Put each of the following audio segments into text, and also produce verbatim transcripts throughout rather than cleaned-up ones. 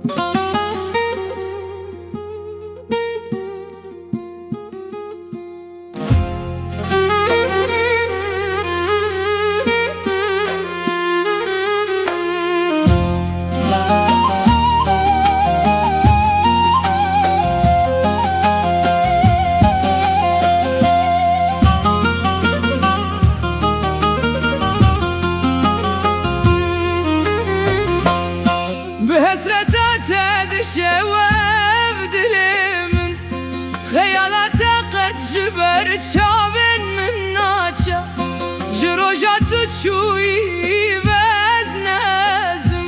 Bi hesreta te dişewe ev dilê min, xeyala te qet ji ber çavên min naçe. Ji roja tu çûyî ve ez nezim,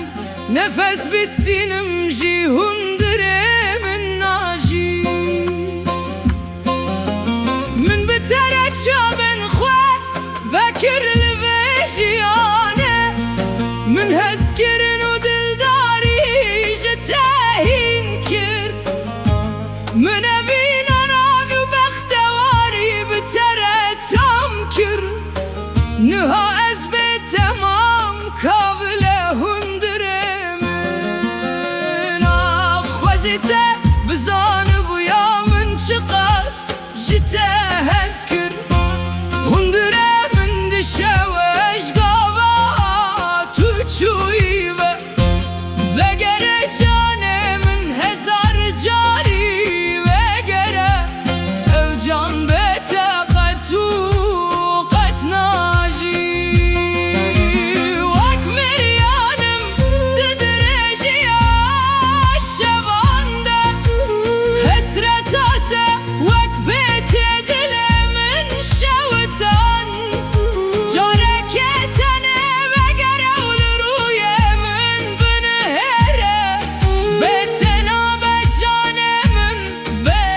nefes bistînim jî hundirê min najî. Min bi te re çavên xwe vekir li vê jiyanê. Min hezkirin û dildarî ji te hîn kir. Min evîna ran û bextewarî bi te re tam kir. Niha ez bê temam kavile hundirê min. Ax, xwezî te bizanibûya min çiqas ji te hez kir. Hundirê min dişewe ji gava tu çûyî ve. Vegere canê min hezar carî vegere. Ev can bê te qet û qet najî. Wek miriyanim di dirêjiya şevan de. Hesreta te wek bê tê dilê min şewitand. Careke tenê vegere û li rûyê min binihêre. Bê te nabe canê min, bê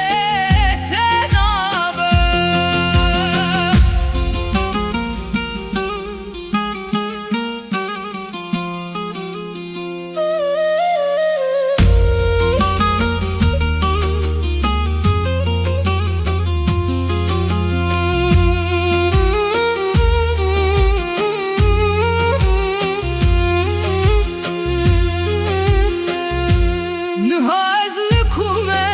te nabe. Niha ez li ku me,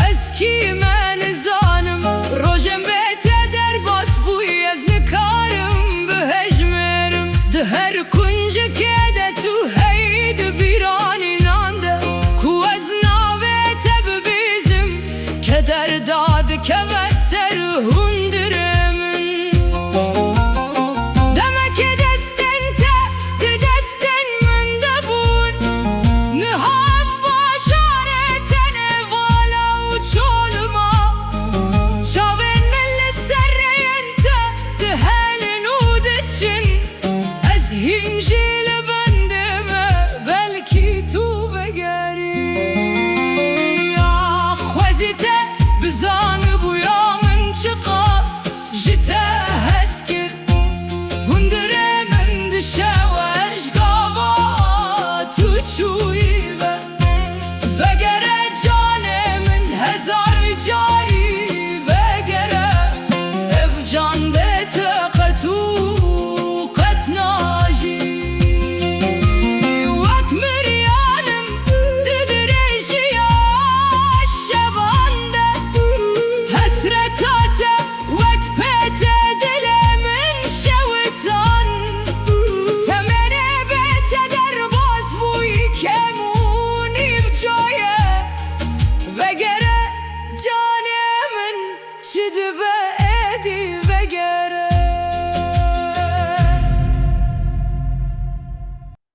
ez kî me nizanim. Rojên bê te derbas bûyî, ez nikarim bihejmêrim. Di her kuncikê de tu heyî di bîranînan de, ku ez navê te bibîzim, keder dadikeve ser hundirê min. Demekê destên te di destên min de bûn, niha ev bajarê tenê vala û çolima. Çavên min li ser rêyên te dihelin û diçin. Ez hîn jî li bendê me, belkî tu vegerî. Ax, xwezî te bizanibûya min çiqas ji te hez kir. Hundirê min dişewe ji gava tu çûyî ve. Vegere canê min hezar carî vegere, ev can bê te qet û qet najî. Wek miriyanim di dirêjiya şevan de, hesreta te wek pê tê dilê min şewitand. Temenê bê te derbas bûyî, kêm û nîvca ye. Vegere canê min, çi dibe êdî vegere.